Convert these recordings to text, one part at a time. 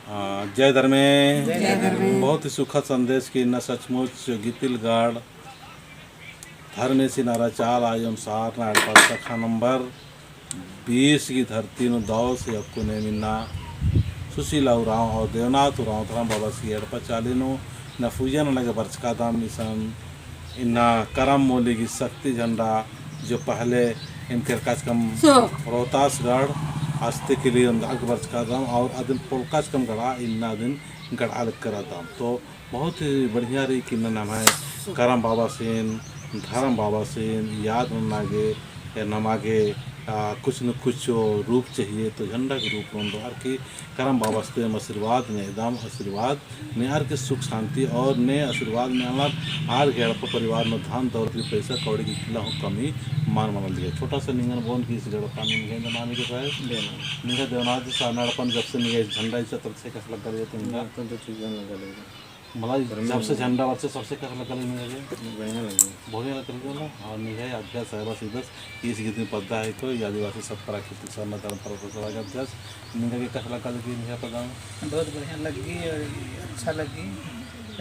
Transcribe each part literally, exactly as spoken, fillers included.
आ, जय धर्मे। जय धर्मे। बहुत ही सुखद संदेश कि इन्ना सचमुच गितिलगढ़ धर्मेसिन अरा चाला आयो एम सारना एड़पा शाखा नंबर बीस की धरती नू दव से अक्कुन एम इन्ना सुशीला उराँव और देवनाथ उराँव धरम बाबासी एड़पा चाली नू इन्ना पूजा नना गे बरचकादम। इसन इन्ना करम मूली की शक्ति झंडा जो पहले एम केरकाचकम रोहतासगढ़ अस्ते के लिए ओन्दरआ गे बरचकादम और अदिन पोल्काचकम गड़ा इन्ना अदिन गड़ा लक्करदम। तो बहुत ही बढ़िया रई कि इन्ना नम्है करम बाबासिन, धरम बाबासिन याद नना गे, ए नमा गे, आ, कुछ न कुछ रूप चाहिए, तो झंडा के रूप में ओन्दरआ की करम बाबासिन एम आशीर्वाद नेदम, आशीर्वाद नेअर की सुख शांति और ने आशीर्वाद नेअलर आर गे एड़पा परिवार में धन दौलत की पैसा कौड़ी की किला हूँ कमी मल मना लगे। छोटा सा निंगन बओन कि इस एड़पा में निंगे नाम के साहब? देवनाथ। निंगे देवनाथ जी सारना एड़पा नू जब से निंगे झंडा इसा तब से कस लग्गा लगे तो निंगा? तो, तो ठीक लग्गा लगे। मला धर्मेस जब से झंडा बरचस तब से कस लग्गा लगे निंगा गे? बढ़िया लगे। बढ़िया लग्गा लगे ना? और निंगा अध्यक्ष साहब सीधस इस गीत में पद्दा है कोई आदिवासी सब प्राकृतिक सरना धर्म प्रसार अध्यक्ष निंगा गे कस लग्गा लगे निंगा पद्दा? बहुत बढ़िया लगी और अच्छा लगी।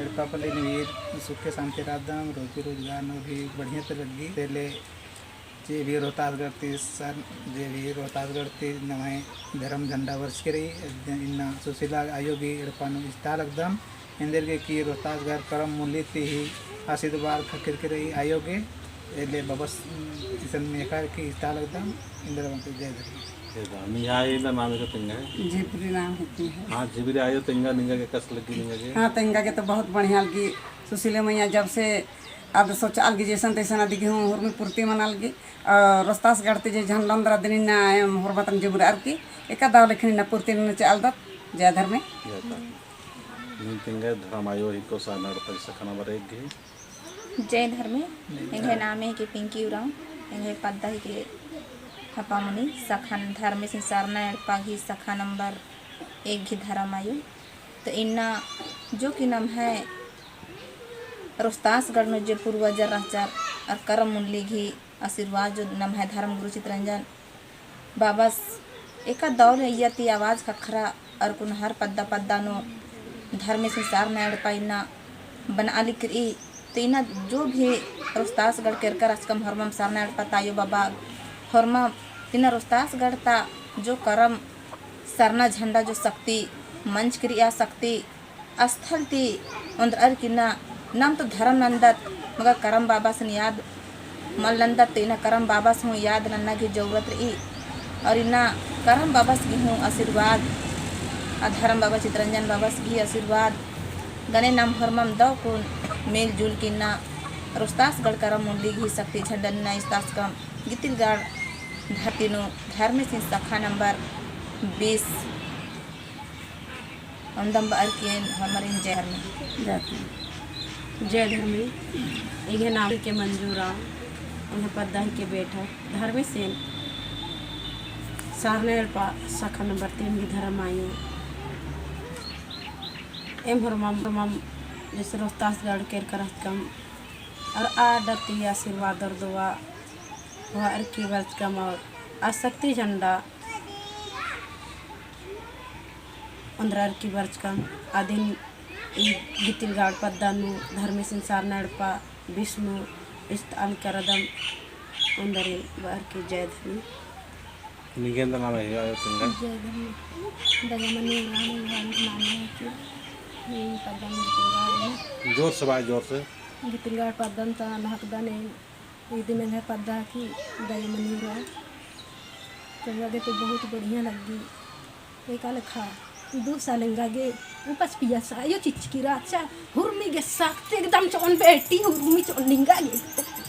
एड़पा पल्ली नू ये सुखे शांति रअदम, रोजी रोजगार नू भी बढ़िया ते लगी। पहले जे भी रोहतासगढ़ ती सर, जे भी रोहतासगढ़ ती नम्है धर्म झंडा बरचकी रई, इन्ना सुशीला आयो गही एड़पा नू इजता लगदम। एन्देरगे कि रोहतासगढ़ करम मूली ती ही आशीर्वाद ख़क्खरकी रई आयो गे, एले बबस इसन मेख़ा की इजता लगदम। एन्देर बंते जय धर्म। जय धर्म। निंग्है आयो नाम का तेंगा? जिबरी नाम है तेंगा। हाँ, जिबरी आयो तेंगा, निंगा गे कस लगी निंगा गे? हाँ, तेंगा गे तो बहुत बढ़िया लगी। सुशीला मइया जब से आद सोचआ लगी जैसन तैसन अदिगे हूँ हुरमी पूर्ति मना लगी। और रोहतासगढ़ ती जे झंडा ओन्दरदन इन्ना एम होरमतन जुमरअर की एका दव लेखन इन्ना पूर्ति नना चालदत। जय धर्मे। जय धर्मे। नीन तेंगा धर्म आयो ही को सारना एड़पा शाखा नंबर एक गही। जय धर्मे। एंग्है नामे हिके पिंकी उराँव, एंग्है पद्दा हिके हपामुनी शाखा धर्मेसिन सारना एड़पा गही शाखा नंबर एक गही धर्म आयो। तो इन्ना जो कि नम्है रोहतासगढ़ नू जे पूर्वजर रहचर और करम मूली गही आशीर्वाद जो नम्है धर्म गुरु चितरंजन बाबस एका दव ले इय्या ती आवाज ख़क्खरा और कुन हर पद्दा पद्दा नू धर्मेसिन सारना एड़पा इन्ना बनआ लगी रई। तो इन्ना जो भी रोहतासगढ़ केरका रहचकम होरमम सारना एड़पा ता आयो बाबा होरमा इन्ना रोहतासगढ़ ता जो करम सरना झंडा जो शक्ति मंजकी रई आ शक्ति स्थल ती ओन्दरअर की इन्ना नाम तो धर्म नन्दत, मगर करम बाबासिन याद मल नन्दत, तो इन्ना करम बाबास हूँ याद नन्ना गही जरूरत रई। और इन्ना करम बाबास गही हूँ आशीर्वाद, आ धर्म बाबा चितरंजन बाबास गही आशीर्वाद, गने नाम होरमम दव कुन मिलजुल की इन्ना रोहतासगढ़ करम मूली गही शक्ति झंडा इन्ना इजताचकम गितिलगढ़ धरती नू धर्मेसिन शाखा नंबर बीस ओन्दम बअर की एन होरमारिन जय धर्मे। जय धर्मे। जय धर्मे। एंग्है नाम हिके मंजू उराँव, एंग्है पद्दा हिके बेठा। धर्मेसिन सारना एड़पा शाखा नंबर तीन गही धर्म आयो। एम होरमम, होरमम जैसे रोहतासगढ़ केरका रहचकम और आ डर ती आशीर्वाद और दुआ होअर की बरचकम और आ शक्ति झंडा ओन्दरअर की बरचकम अदिन ई गितिलगढ़ पद्दा नू धर्मेसिन सारना एड़पा बीस नू इजतआ लक्करदम ओन्दरिन बअर की जय धर्मे। निंग्है एन्देर नाम है आयो तेंगा? जय धर्मे। दयामनी उराँव एंग्है नाम है कि ई पद्दा नू गितिलगढ़ नू। जोर से भाई, जोर से। गितिलगढ़ पद्दा नू ता नहकदन एन इदी मेंजर पद्दा की दयामनी उराँव। तो एंगा गे तो बहुत बढ़िया लग्गी। एका लेखा दो साल एंगा गे उपास पियास आयो चिचकी रहचा। हुरमी गे शक्ति एकदम चोन बेटी, हुरमी चोन निंगा गे।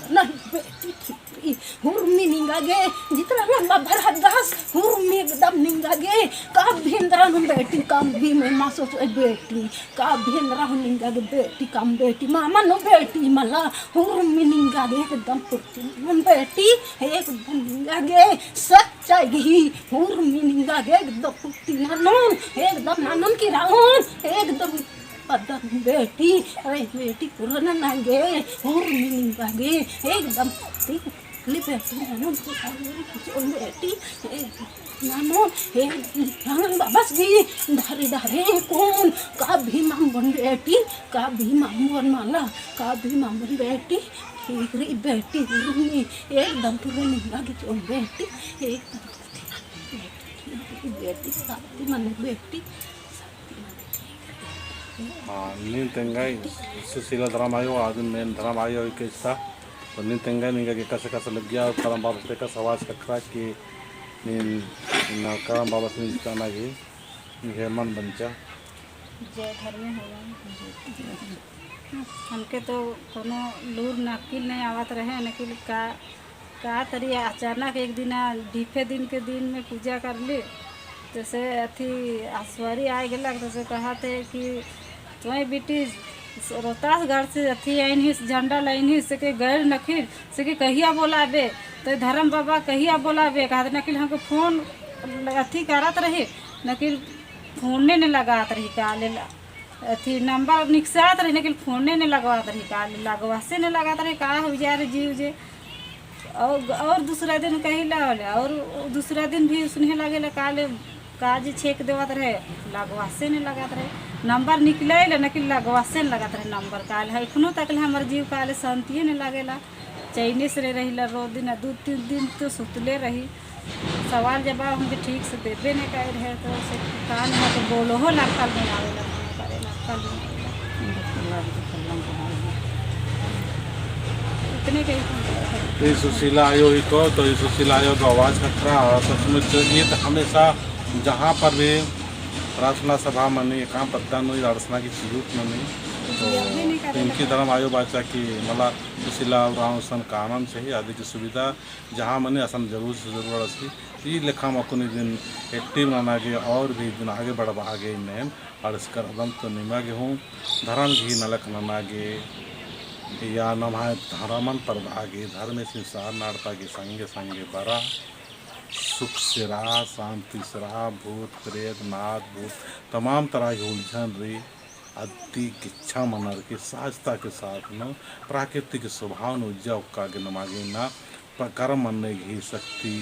नहीं बेटी ठीक रई। हुरमी निंगा गे, जितना लम्बा भर हदस, हुरमी एकदम निंगा गे। कभी एन्दरा नू बेटी, कभी मैं मा सोचो बेटी। कभी एन्दरा हूँ निंगा गे बेटी कम बेटी, मामा नू बेटी मला, हुरमी निंगा गे एकदम फुर्ती नू बेटी, एकदम निंगा गे सच्चा गही, हुरमी निंगा गे एकदम फुर्ती ननोन, एकदम ननोन की राउन, एकदम पद्दा नू बेटी, अरे बेटी पूरा नना गे, हुरमी निंगा गे एकदम फुर्ती। ले बेटी, नानोन तो सारी कुछ ओन बेटी, ए, नानोन, ए, नानोन बाबस गही, डहरे डहरे कौन, का भी मांगोन बेटी, का भी मांगोन मला, का भी मांगोन बेटी, ठीक रई बेटी, एकदम पूरा निंगा गही ओन बेटी, एकदम बेटी, शांति मने बेटी। हाँ, नीन तेंगय सुशीला धरम आयो, आदिन मेन धरम आयो, इकस्ता। तो नीन तेंगय निंगा गे कसे कसे लग्गिया, करम बाबस ते कसे आवाज ककरा कि नीन, ना करम बाबस नीन इस्ताना गे, निंग्है मन बंचा। जय धर्मे होवन। हमके तो कोनो लूर नकिल नहीं आवत रहे, नकिल का का तरी अचानक एक दिन, डीफे दिन के दिन में पूजा करली, तैसे अथी आसवारी आय गेलक, तैसे कहत है कि तोय बेटी रोहतासगढ़ से अथी आइन हिस, झंडा लाइन हिस, सेके गैर नखिर, सेके कहिया बोलाबे, तो धर्म बाबा कहिया बोलाबे, कहत नकिल हमके फोन अथी करत रही, नकिल फोने ने लगात रही, काले ला अथी नंबर निकसात रही, लेकिन फोने ने लगवात रही, का लगवासे ने लगात रही, का हो जा रहे जीव जे। और, और दूसरा दिन कही ला होले, और दूसरा दिन भी उसने लगे ला, का ले, का जे छेक देवात रहे, लगवासे ने लगात रहे, नंबर निकले ला, लेकिन लगवासे ने लगात रहे नंबर, का ले, इखनो तक ले हमर जीव का ले शांतिये ने लगे ला। चैने से रहिला, रो दिन, दू तीन दिन तो सुतले रही। सवाल जवाब हमके ठीक से देबे नहीं करे रहे, तो से कान है तो बोलो हो, लक्कल नहीं आवेला, मना करे, लक्कल नहीं आवेला। इतने के ही तो ई सुशीला आयो ही को, तो ई सुशीला आयो तो आवाज खतरा, और सचमुच ये तो हमेशा जहाँ पर भी प्रार्थना सभा मनी, एकाम पत्ता नुई, प्रार्थना की चीज मनी, तो इनकी धर्म आयो बाचा कि मला सुशीला उराँव सन कानन चाहिए, आदि की सुविधा जहाँ मने असन जरूर से जरूर अड़सी। ई लेखा मकुन इदिन active नना गे और भी इदिन आगे बढ़बआ गे इन्नेन अड़सकर अदम तो निमा गे हूँ धरम गही नलख नना गे या नम्है धरमन परदआ गे धर्मेसिन सरना एड़पा गे संगे संगे बरा सुख से रआ, शांति से रआ, भूत प्रेत नाद भूत तमाम तरह की उलझन रई। अदि गेच्छा मनर की सहजता के साथ नू प्राकृतिक स्वभाव नू उज्जा ओक्का गे नमा गे इन्ना प-, करम मन्ने गही शक्ति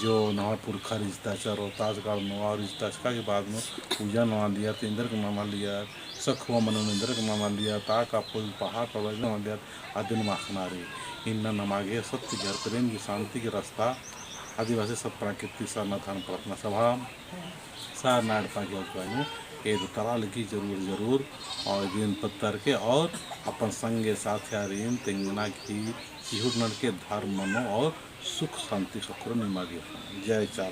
जो नम्है पुरखर इजताचर, रोहतासगढ़ नू और इजताचका के बाद नू पूजा ननालियर, तो एन्देरगे ननालियर, सखुआ मनो एन्देरगे ननालियर, ताका फूल पहाड़ पर ननालियर, अदिन माखना रई। इन्ना नमा गे सत्य घर प्रेम की शांति के रास्ता आदिवासी सत प्राकृतिक सरना धर्म प्रार्थना सभा सरना एड़पा गे ओक्का नू एदतरा लगी जरूर जरूर और दिन पत्तर के और अपन संगे साथियारिन तेंगना की चिहुट नड़के धर्म मनो और सुख शांति ख़क्खरो निमा गे। जय चाला।